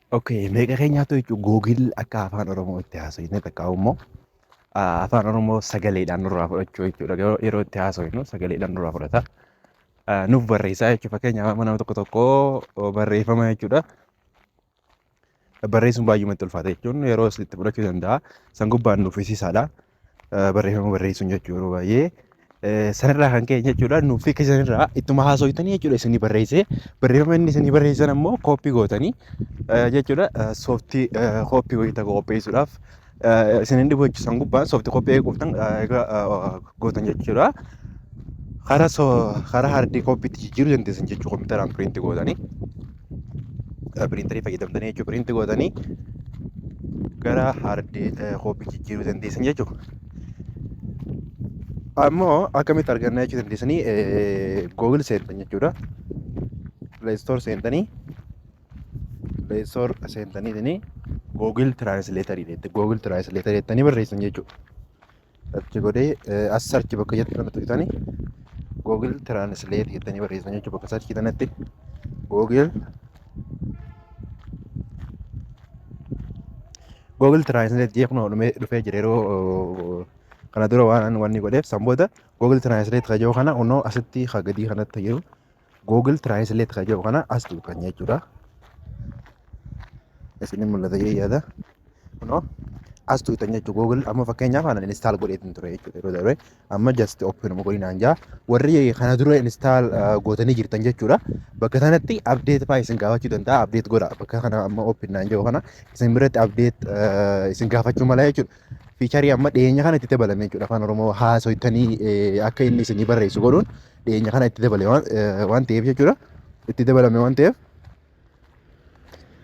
Okay, meeqa keenyaatu jechuun Google akka afaan Oromoo itti haasofne takka immoo afaan Oromoo sagaleedhaan nurraa fudhachuu jechuudha. Yeroo itti haasofnu sagaleedhaan nurraa fudhata. Nuuf barreessaa jechuudha. Fakkeenyaaf amma nama tokko tokko barreeffama jechuudha. Barreessuun baay'umatti ulfaata jechuun yeroo itti fudhachuu danda'a. San gubbaan nuffisiisaadha. Barreeffama barreessuun jechuudha yeroo baay'ee. Sanirraa kan ka'e jechuudha nuffii keessanirraa ittuma haasoftanii jechuudha isinii barreessee barreeffama inni isinii barreessan ammoo kooppii gootanii jechuudha sooftii kooppii wayii tokko qopheessuudhaaf isin hin dhibu jechuudha. San gubbaan sooftii kooppii eeguuftan gootan jechuudha. Karaa hardii kooppiitti jijjiiruu dandeessan jechuudha kompiitaraan piriinti gootanii. Piriintarii fayyadamtanii jechuudha piriinti gootanii gara hardii kooppii jijjiiruu dandeessan jechuudha. Ammoo akkamitti arganna jechuu dandeessanii Google seentan jechuudha. Play Store seentanii Play Store seentanii Google Translator jette Google Translator jettanii barreessan jechuudha. Achi godhee as search bakka jettu kanatti tuqxanii Google Translate jettanii barreessan jechuudha bakka search kanatti Google Translate jee kun dhufee jira yeroo kana dura waan wanni godheef san booda Google Translate kajoo kana kunoo asitti gadii kanatti jiru Google Translate kajoo kana as tuqxan jechuudha. Isin mul'ata jee yaada. Kunoo as tuqxan jechuudha. Google amma fakkeenyaaf ana install godheetin ture jechuudha yeroo darbe. Amma just open godhi naan jaa. Warri kana dura install gootanii jirtan jechuudha. Bakka kanatti update faa isin gaafachuu danda'a. Update godha. Bakka kana amma open naan jiru kana isin biratti update isin gaafachuu mala jechuudha. Fiicharii amma dhiyeenya kana itti dabalame jechuudha. Afaan Oromoo haasoftanii akka inni isinii barreessu godhuun dhiyeenya kana itti dabale waan ta'eef jechuudha. Itti dabalame waan ta'eef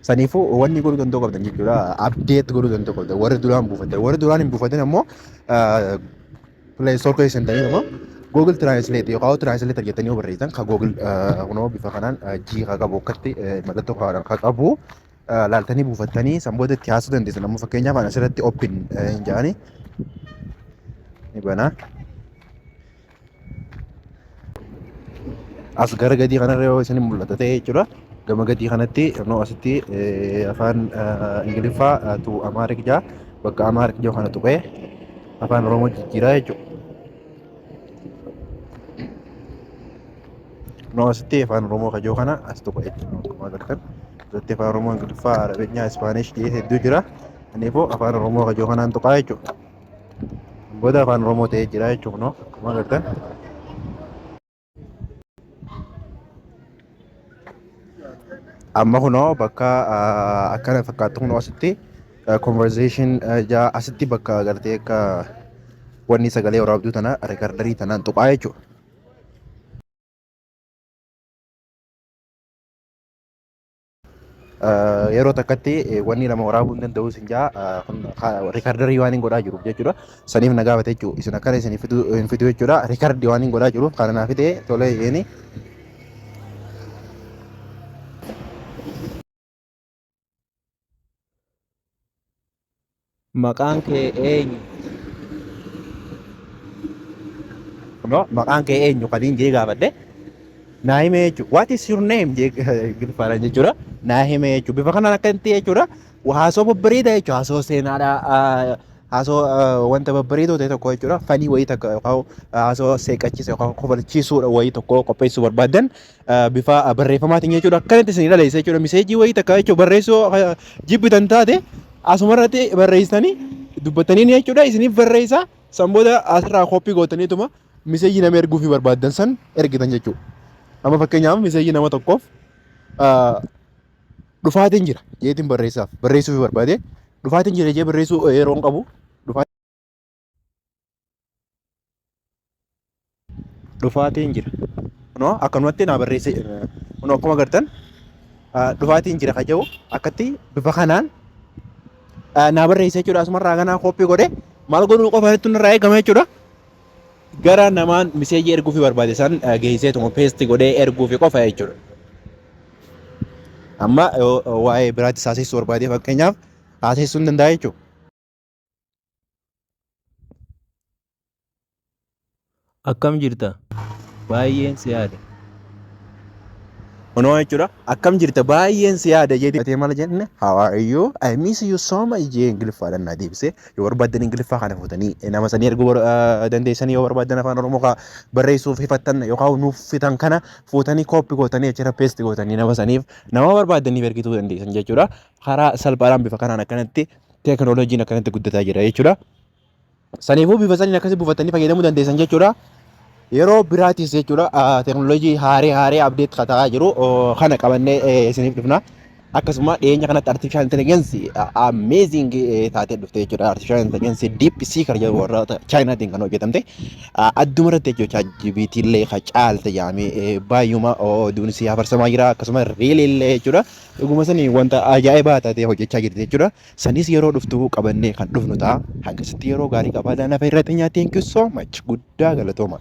saniifuu wanni godhuu danda'u qabdan jechuudha. Update godhuu danda'u qabdan. Warri duraan buufatan. Warri duraan hin buufatin ammoo Play Store keessa seentanii immoo Google Translate yookaan Translator jettanii yoo barreessitan ka Google kunoo bifa kanaan G ka qabu akkatti mallattoo ka qabu laaltanii buufattanii san booda itti haasuu dandeessan. Amma fakkeenyaaf ani asirratti open hin jedhani ni banaa. As gara gadii kanarra yoo isin mul'ata ta'e jechuudha. Gama gadii kanatti noo asitti afaan Ingiliffaa tu Amaarik jaa bakka Amaarik jiru kana tuqee afaan Oromoo jijjiiraa jechuudha. Noo asitti afaan Oromoo kajoo kana as tuqa jechuudha. Akkuma agartan asitti afaan Oromoo, Ingiliffaa, Arabinyaa, Ispaanish jedhee hedduu jira. Kanaafuu afaan Oromoo kajoo kanaan tuqaa jechuudha. Booda afaan Oromoo ta'ee jira jechuudha kunoo akkuma agartan. Amma kunoo bakka akkana fakkaattu kunoo asitti conversation jaa asitti bakka agartee akka wanni sagalee waraabduu tana reekardarii tanaan tuqaa jechuudha. Yeroo takkatti wanni lama waraabuu hin danda'u isin jaa kun riikardarii waan hin godhaa jiruuf jechuudha. Saniif na gaafate jechuudha. Isin akkana isin hin fidu jechuudha. Riikardii waan hin godhaa jiruuf kana naa fide tolee jeeni. Maqaan kee eenyu? Kunoo maqaan kee eenyu kaniin jee gaafadhe naa hime jechuudha. What is your name jee Ingiliffaadhaan jechuudha. Naa hime jechuudha. Bifa kanaan akka inni jechuudha. Haasoo babbareedaa jechuudha. Haasoo seenaadha. Haasoo wanta babbareedoo ta'e tokko jechuudha. Fanii wayii takka yookaan haasoo seeqachiisa yookaan kofalchiisuudha wayii tokko qopheessuu barbaadan bifa barreeffamaatiin jechuudha. Akkanatti isin dhaleessa jechuudha. Miseejii wayii takka jechuudha barreessuu jibbitan taate asumarratti barreessitanii dubbatanii jechuudha isiniif barreessa san booda asirraa kooppii gootaniituma miseejii nama erguufii barbaaddan san ergitan jechuudha. Amma fakkeenyaaf miseejii nama tokkoof dhufaatiin jira jeetiin barreessaaf barreessuufii barbaade dhufaatiin jira jee barreessuu yeroo hin qabu dhufaatiin jira. Kunoo akkanumatti naa barreesse kunoo akkuma agartan dhufaatiin jira ka jedhu akkatti bifa kanaan naa barreesse jechuudha. Asumarraa kanaa kooppii godhe maal godhuu qofa jettu narraa eegama jechuudha. Gara namaan miseejii erguufii barbaade san geesseetuma peesti godhee erguufi qofa jechuudha. Amma waa'ee biraatti haasessuu barbaade fakkeenyaaf haasessuu hin danda'a jechuudha. Akkam jirta? Baay'een si yaade. Kunoo jechuudha, "Akkam jirta? Baay'een si yaada" jedhi. Atee maal jenne? "How are you? I miss you so much" jee Ingiliffaadhaan naa deebise. Yoo barbaaddan Ingiliffaa kana fuutanii nama sanii erguu dandeessanii, yoo barbaaddan Afaan Oromoo ka barreessuuf hifattan yookaan nuuf fitan kana fuutanii copy gootanii achirra paste gootanii nama saniif, nama barbaaddaniif ergituu dandeessan jechuudha. Karaa salphaadhaan bifa kanaan akkanatti teekinooloojiin akkanatti guddataa jira jechuudha. Saniifuu bifa saniin akkasii buufatanii fayyadamuu dandeessan jechuudha. Yeroo biraatis jechuudha, teekinooloojii haaree haaree update ta'aa jiru kana qabannee isiniif dhufna. Akkasuma dhiyeenya kanatti artificial intelligence amazing taatee dhufte jechuudha. Artificial intelligence DeepSeek jedhu warra Chaayinaatiin kan hojjetamte adduma irratti jechuudha. ChatGPT illee ka caalte jedhamee baay'uma oduun si hafarsamaa jira. Akkasuma real illee jechuudha. Dhuguma sanii wanta ajaa'ibaa taatee hojjechaa jirti jechuudha. Sanis yeroo dhuftu qabannee kan dhufnu ta'a. Hangasitti yeroo gaarii qabaadhaa, nafa irratti nyaatee. Thank you so much. Guddaa galatooma.